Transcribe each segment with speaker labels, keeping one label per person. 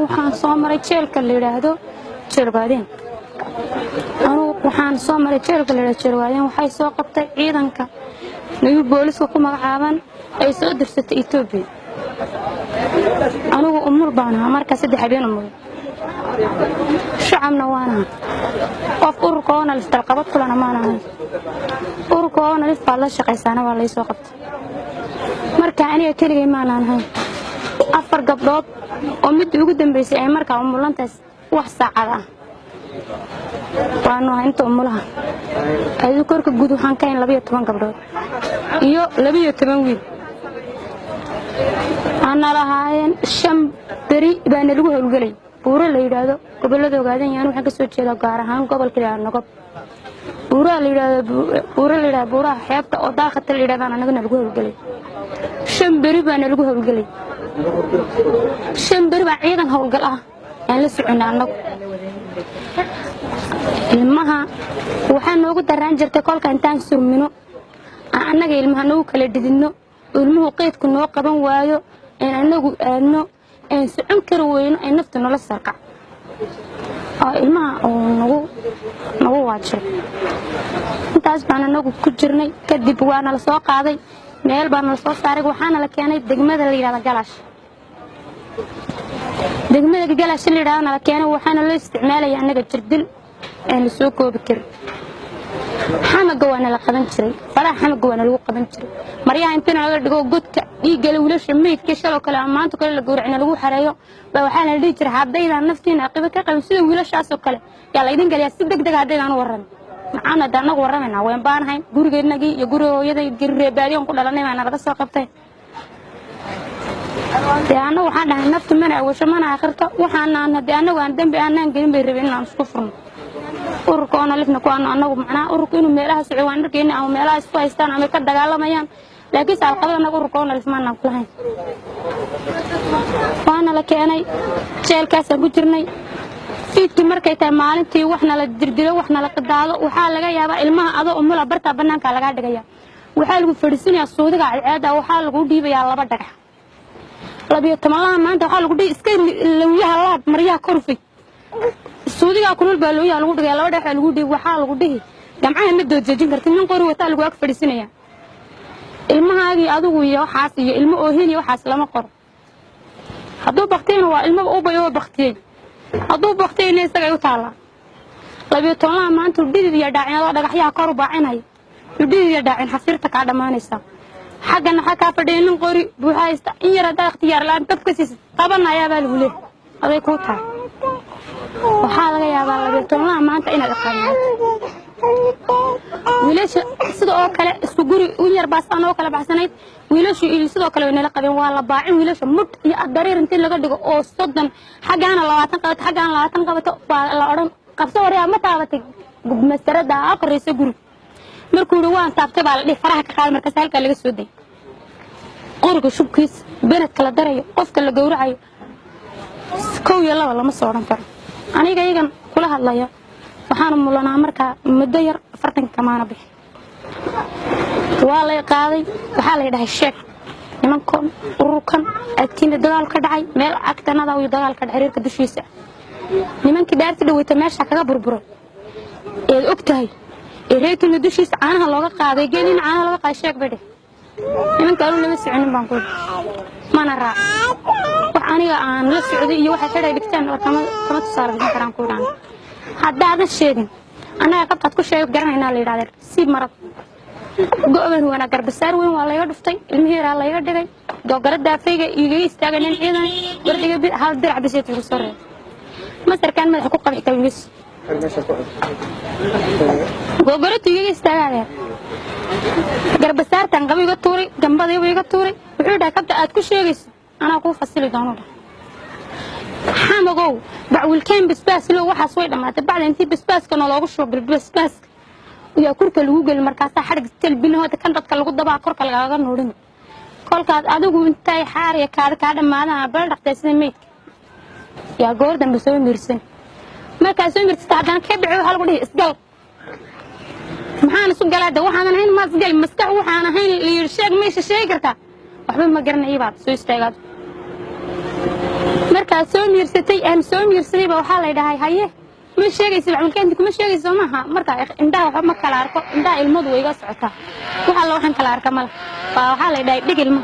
Speaker 1: Waxaan soo maray jeelka la yidhaahdo Jeelgaadeen. Anugu waxaan soo maray jeelka la yidhahdo Jeelgaadeen. Waxay soo qabtay ciidanka New Booliska ku magacaaban ay soo dirsatay Etoobiya. Anugu umul baan ahaa marka, 3 habeen umul, shacabna waan ahaa. Qof ururka ONLF dalqabad kulana maan ahayn. Ururka ONLF baad la shaqaysaana waa lay soo qabtay. Marka aniga keligay maanaan ahayn, 4 gabdhood oo midii ugu dambeysay ay markaa umulantaas wax saacad ah waanu ahay. Inta umulaha adigu korka guud waxaan ka hayn 12 gabdhood iyo 12 wiil waxaana lahaayeen. 5 beri baana lagu howlgelay buuro la yidhaahdo gobollada Ogaadan. Yaan waxaan ka soo jeedaa gaar ahaan gobolka la yidhahdo Nogob, buuraha la yidhahdo, buuro la yidhahdo buuraha xeebta oo Daaqata la yidhahdaan annagana lagu howlgelay. 5 beri baana lagu howlgelay. 5 beri baa ciidan howlgal ah aan la soconnay annagu. Ilmaha waxaa noogu daraan jirtay kolka intaan surmino aan annaga ilmaha nagu kala dhididno oo ilmuhu qeydku noo qaban waayo, een annagu aadno een socon kari weyno, ay naftu nala sarkac oo ilmaha uu nagu waajiro. Intaas baan anagu ku jirnay. Kadib waana la soo qaaday, meel baana la soo saaray, waxaana la keenay degmada la yidhahda Galaash. Degmada Galaash la yidhahdo la keenay. Waxaana loo isticmaalaya annaga jirdil aan la soo koobi karin. Xamaga waana la qaban jiray, faraha xamaga waana lagu qaban jiray. Maryaha intina laga dhigo godka dhiiggale, wiilasha meydka shaloo kale ama maanta kale la gowracina lagu xareeyo baa waxaa la dhihi jiray: "Haddaydaan naftiina aqiba ka qabin, sida wiilashaasoo kale yaa laydin galayaa si deg deg haddaydaan u warramin." Maxaanu hadda annagu warramaynaa? Ween baanahayn gurigeennagii iyo guriga hooyaday reebaadiyon ku dhalanay baana laga soo qabtay. Dee annagu waxaan dhahay naftu mana awasho mana akhirto. Waxaanaan haddii annagu aan dembi aanaan gelin bay rabeen inaan isku furno ururka ONLF-na ku aanu annagu. Macnaha ururka inuu meelaha soco waan arkayna ama meelaha isku haystaan ama ka dagaalamayaan, laakiinse alqabada annaga ururka ONLF maanaan kulahayn. Waana la keenay, jeelkaasaan ku jirnay. Fiidkii markay tahay maalintii waxna la dirdilo, waxna la qidaado. Waxaa laga yaabaa ilmaha adoo umula bartaa bannaankaa lagaa dhigaya. Waxaa lagu fadhiisinayaa suudiga cadceedda, waxaa lagu dhiibayaa laba dhagax 12-laha. Maanta waxaa lagu dhihi iska lawyaha laab, maryaha korfay, suudigaa kulul baa lawyaha lagu dhigaya. Laba dhagax baa lagu dhihi, waxaa lagu dhihi gamcaha ma doodjeejin kartid, nin qori wataa lagu ag fadhiisinaya. Ilmahaagii adigu iyo waxaas iyo ilmo oohin iyo waxaas lama qoro. Hadduu baktiyana waa ilmaba ubay oo baktiyey, hadduu baktiyayna isagay u taallaa. 12-laha maanta dhidid iyo dhaacin adoo dhagaxyaha kor u baacinaya, dhidid iyo dhaacin, xafiirta kaa dhammaanaysa. Xaggana waxaa kaa fadhiya nin qori buuxa haysta. In yar haddaa ikhtiyaar la-aan dab ka siisid qabanayaa baa lagu leeyahay, aday kuu tahay. Waxaa laga yaabaa 12-laha maanta inaad iqaanaato. Wiilasha sida oo kale isku guri in yar baasaan oo kala baxsanayd. Wiilashu sidoo kale way nala qabeen. Waa la baacin wiilasha, mudh iyo dariir intii laga dhigo oo 30 xaggaana 20 qabato, xaggaana 20 qabato baa la odhan: "Qabso waryaa, ma taabatay mastarada aa koraysa guri?" Markuu yidhi "Waan taabtay" baa la dhihi: "Faraha ka qaada." Markaas halkaa laga soo day qoriga shubkiisa, benadka la darayo, qofka la gowracayo, kow iyo laba lama soo odhan karo. Aniga iyagan kula hadlaya waxaanu mulanaa markaa muddo yar, 40-ka kamaana bixin. Waa lay qaaday, waxaa lay dhahay: "Sheeg nimankan ururkan agtiina dagaal ka dhacay." Meel agtanada uu dagaal ka dhacay reerka dushiisa, nimankii dhaarti dhaweyta meesha kaga burburay eed og tahay ee reerkiina dushiisa caanaha looga qaaday, geeliina caanaha looga qaaday, sheeg bay dheh. Nimanka anu lama soconin baan ku, mana raac. Wax aniga aan la socday iyo waxay xidhay dhigteen kama tusaale bixin karaan ku idhaan. Haddaadan sheegin, annaga qabtaad ku sheegay garanaynaa la yidhahdeen. Siib marad go'ban waana garbasaar weyn waa layga dhuftay. Ilmihii yaraa layga dhigay googara daafayga igaga istaagay nin ciidan wardiga, hal dirac biseet igu soo reebay, masarkaan madaxa ku qabay xitaa wiigas googaratu igaga istaagaadeen. Garbasaartan qaba iga tuuray, gambadiibu iga tuuray. Wuxuu dhahay: "Kabta aad ku sheegayso anaa kuu fasili doono." Dhahay: "Xamagow bacwilkeen basbaaslo." Waxaas way dhammaatay. Bacda intii basbaaska naloogu shubo, basbaaska yaa kurka lagu geli, markaasaa xadhig talbinahooda kan dadka lagu dabaa korka lagaaga nuurin. Kolkaas adigu intay xaariya kaada kaa dhammaadaan bal dhaqtay sida meydka yaa goor dambe soo miirsan. Markaa soo miirsata haddana ka bici, waxaa lagu dhihi: "Isgal." Maxaan isu galaa? De waxaanan ahayn maa isgali maskax waxaan ahayn la yidhi: "Sheeg meesha sheegi kartaa." Waxba ma garanaya baad soo istaagaad. Marka Markaad soo miirsatay, aan soo miirsaday, ba waxaa la dhahay, haye, ma sheegaysa macmalkeenti, kuma sheegayso maaha. Marka indhaha waxba ma kala arko, indhaha ilmadu way iga socotaa, wax alla waxaan kala arka male. Baa waxaa la dhahay, dhig ilma.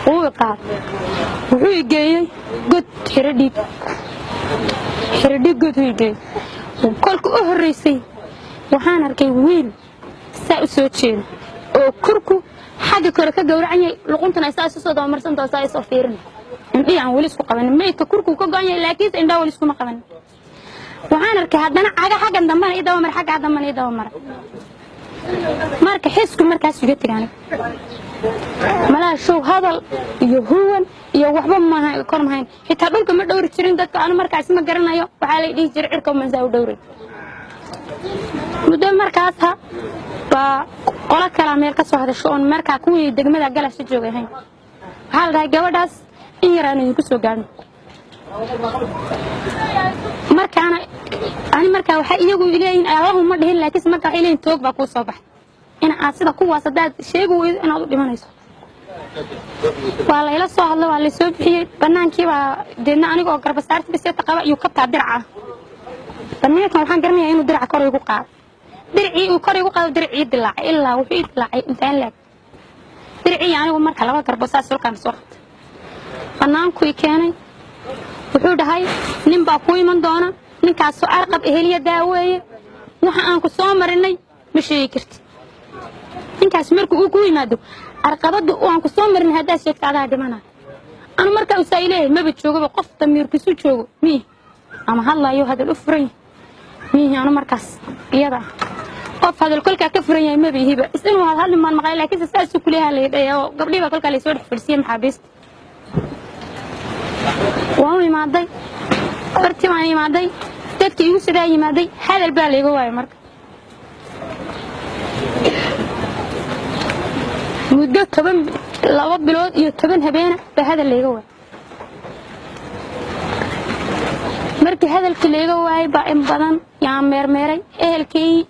Speaker 1: Wuu i qaaday, wuxuu i geeyey god Xirodhiig. Xirodhiig god uu i geeyey. Kolka u horreysay waxaan arkay wiil saa u soo jeedo oo kurku xagga kore ka gowracan yahay, luquntuna saa isu soo dabamarsantaho, saa isoo fiirin. Indhihii aan weli isku qabanin. Meydka kurku ka go'an yahay, laakiinse indhaha weli iskuma qabanin. Waxaan arkay haddana caga xaggan dambana ii dabamar, xagga dambana ii dabamara. Marka xisku markaas iga tegay aniga malaha show hadal iyo huwan iyo waxba maaha kor mahayn. Xitaa dhulka ma dhowri jirin dadka anu markaas ma garanayo. Waxaa lay dhihi jiray cirka mansaa u dhowray. Muddo markaasa baa qolo kalaa meel ka soo hadasho oon markaa kuwii degmada Galasha joogay ahayn. Waxaa la dhahay, gabadhaas in yar aanu idinku soo gaadhno. Markaana ani markaa waxay iyagu leeyihin, Allahu ma dhihin, laakiinse markaa waxay leeyihin toog baa kuu soo baxay, in aad sida kuwaas haddaad sheegi weydo inaad u dhimanayso. Waa layla soo hadlo, waa laysoo bixiyey banaankii. Baa deedna aniga oo garbasaarta biseeta qaba iyo kabtaa diraca ah banaankan, waxaan garanayaa inuu diraca kor igu qaado. Diricii uu kor igu qaado, diricii dilaacay ilaa wuxuu ii dilaacay intaan laag diricii. Anigu marka laba garbo saas sulkaan soo qabtay, banaanku i keenay. Wuxuu dhahay, nin baa kuu iman doona, ninkaasoo arqab eheliya daaweeye. Waxa aan ku soo marinay ma sheegi kartid. Ninkaas markuu uu ku yimaado, arqabadda aan ku soo marin haddaad sheegto, adaa dhimana. Anu markaa usaa ileeyahay maba joogaba. Qof damiirkiisu joogo miihi ama hadlayo hadal u furan yahay miihi. Anu markaas iyada qof hadal kolkaa ka furan yahay maba ihiba. Is inuu hadhadli maan maqlay, laakiinse saasuu kuleeyaha la yidhay oo gabdhihii baa kolkaa laysoo dhex fadhsiiyey maxaabiista. Waan u imaaday bartii, baan imaaday, dadkii igu sidaa yimaaday, hadal baa layga waayay. Marka muddo 10, 2 bilood iyo 10 habeena baa hadal layga waayay. Markii hadalkii layga waayay baa in badan yaan meermeeray. Ehelkii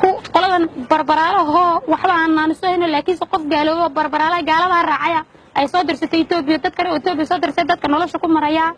Speaker 1: ku qoladan barbaraalahoo waxba aan naaniso hayno, laakiinse qof gaaloobo barbaraalaha gaaladaa raacaya ay soo dirsatay Etoobiya, dad kale oo Etoobiya soo dirsatay, dadka nolosha ku marayaa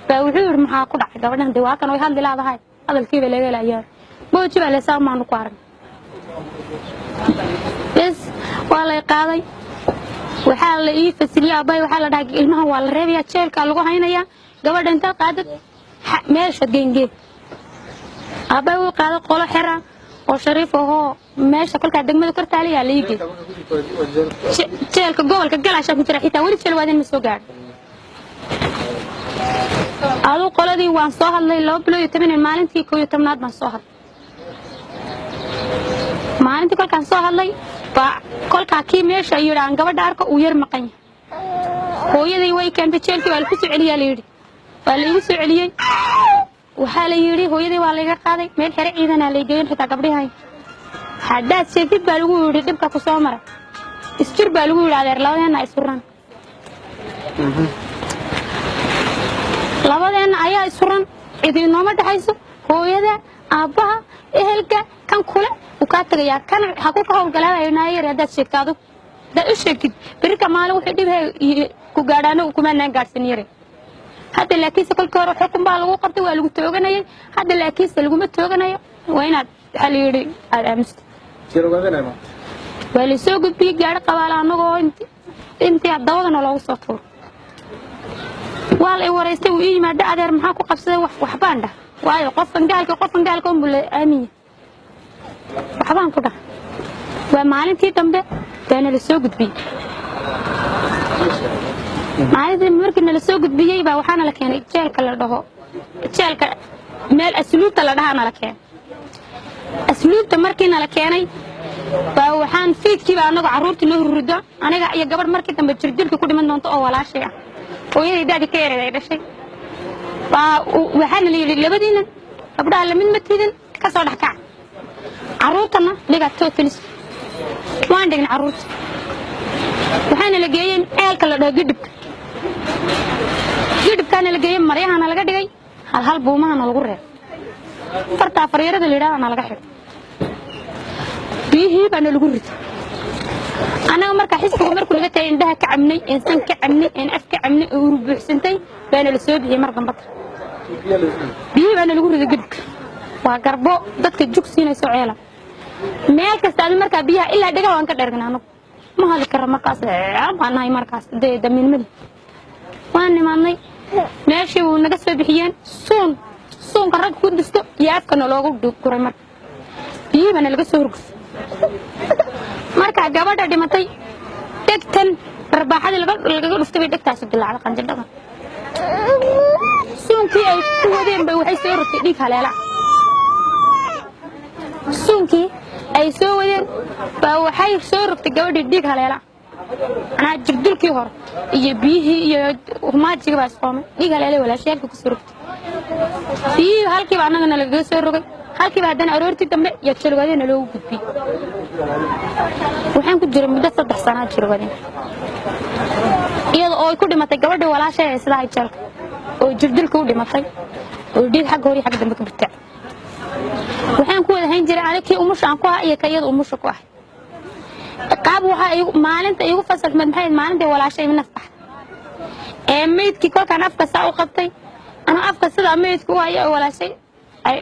Speaker 1: baa wuxuu yidhi, maxaa ku dhacay gabadhan? Dee waa kan way hadli laadahay, hadalkiiba laga helayaa. Booji baa leesaa maanu ku arag. Bes waa lay qaaday, waxaa la ii fasiliyey aabbahay. Waxaa la dhahay, ilmahan waa la reebayaa, jeelkaa lagu haynayaa, gabadha intaad qaadad meesha geengee. Aabbahay wuu qaaday, qolo xera oo shariif ahoo meesha kolkaa degmada kor taalayaa la ii geey. Jeelka gobolka Galaashaa ku jira, xitaa weli jeel waadin ma soo gaadhin. Aduu qoladii waan soo hadlay 2 bilood iyo 10, maalintii 11aad baan soo hadlay. Maalintii kolkaan soo hadlay baa kolkaa kii meesha yidhi aan gabadha arko uu yar maqan yahay. Hooyaday way keentay jeelkii, waa laku soo celiyaa la yidhi. Waa la igu soo celiyey. Waxaa la yidhi, hooyaday waa layga qaaday, meel xere ciidanaa lay geeyen. Xitaa gabdhihay haddaad sheegtid baa lagu yidhi dhibka ku soo maray, isjir baa lagu yidhi. Adeer, labadeenna isuran, labadeenna ayaa isuran, cid inooma dhexayso. Hooyada, aabbaha, ehelka kan kule uu kaa tegayaa, kan ha ku ka howlgalaabayo naayar. Haddaad sheegto adug, haddaad u sheegtid, berrika maalin wuxuu dhib ku gaadhaano kumaanaan gaadhsan yare. Hadda laakiinse kolkii hore xukun baa lagu qabtay, waa lagu tooganayay. Hadda laakiinse laguma tooganayo, waa inaad waxaa la yidhi aada aamusto. Waa laysoo gudbiyey gaari qabaala annagoo intii dabadana loogu soo tuuro. Waa la i waraystay, wuu ii yimaada. Adeer, maxaa ku qabsaday? Waxbaan dhah, waayo qofkan gaalka, qofkan gaalka unbuu la aamin yahay. Waxbaan ku dhah. Waa maalintii dambe baana la soo gudbiyey. Maalintii markii nala soo gudbiyey baa waxaana la keenay jeelka la dhaho, jeelka meel Asluubta la dhahaa nala keenay. Asluubta markii nala keenay baa waxaan fiidkiiba anagoo carruurtii noo hurrudo, aniga iyo gabadh markii dambe jirdilkii ku dhiman doonto oo walaashay ah, hooyaday daadi ka yareed ay dhashay, baa waxaana la yidhi, labadiina gabdhaha lamid ma tidin, ka soo dhex kaca, carruurtana dhiga totalis. Waan dhignay carruurta, waxaana la geeyey ceelka la dhaho Gidhibka. Gidhibkaana la geeyey, maryahana laga dhigay, hal hal buumahana lagu reebay, fartaa faryarada la yidhahdana laga xidhay, biyihii baana lagu riday. Annaga markaa xisbigu markuu naga tagay, indhaha ka cabnay, een san ka cabnay, een af ka cabnay oo uru buuxsantay baana la soo bixiyey. Mar dambata biyihii baana lagu riday gedka. Waa garbo dadka jug siinayso ceela meel kasta. Adi markaa biyaha ilaa dhegaha waan ka dhergnay. Anagu ma hadli kara markaas, baan nahay markaas dee damiinmadii. Waan nimaadnay meeshii, wuu naga soo bixiyeen. Suun suunka ragga ku disto iyo afkana loogu guray. Marka biyihii baana laga soo horgusay. Marka gabadha dhimatay dhegtan rarbaaxadii lagaga dhuftay bay dhegtaasi dilaacday, qanjidhada. Suunkii ay ku wadeen bay waxay soo rogtay dhiig haleela. Suunkii ay soo wadeen baa waxay soo rogtay gabadhii dhiig haleela. Anaa jigdulkii hore iyo biyihii iyo humaajiga baa isqoomay, dhiig haleela walaashay halkii ku soo rogtay. Biyihii halkiiba annagana lagaga soo rogay. Halkiiba haddana aroortii dambe iyo jalwadeena loogu gudbiyey. Waxaan ku jiray muddo 3 sanaa jalwadeen, iyada oo ay ku dhimatay gabadhii walaashay ee sidaa jeelka oo jirdilka u dhimatay oo dhiig xagga hore iyo xagga dambe ka bitaac. Waxaan ku wada hayn jiray aniga kii umusha aan ku ahaa iyo ka iyada umusha ku ahay. Qaab waxaa igu maalinta iigu fasalmad maxay ahayd? Maalintii walaashay naf baxday ee meydkii kolkaan afka saa u qabtay, anuu afka sidaa meydku u haya oo walaashay ay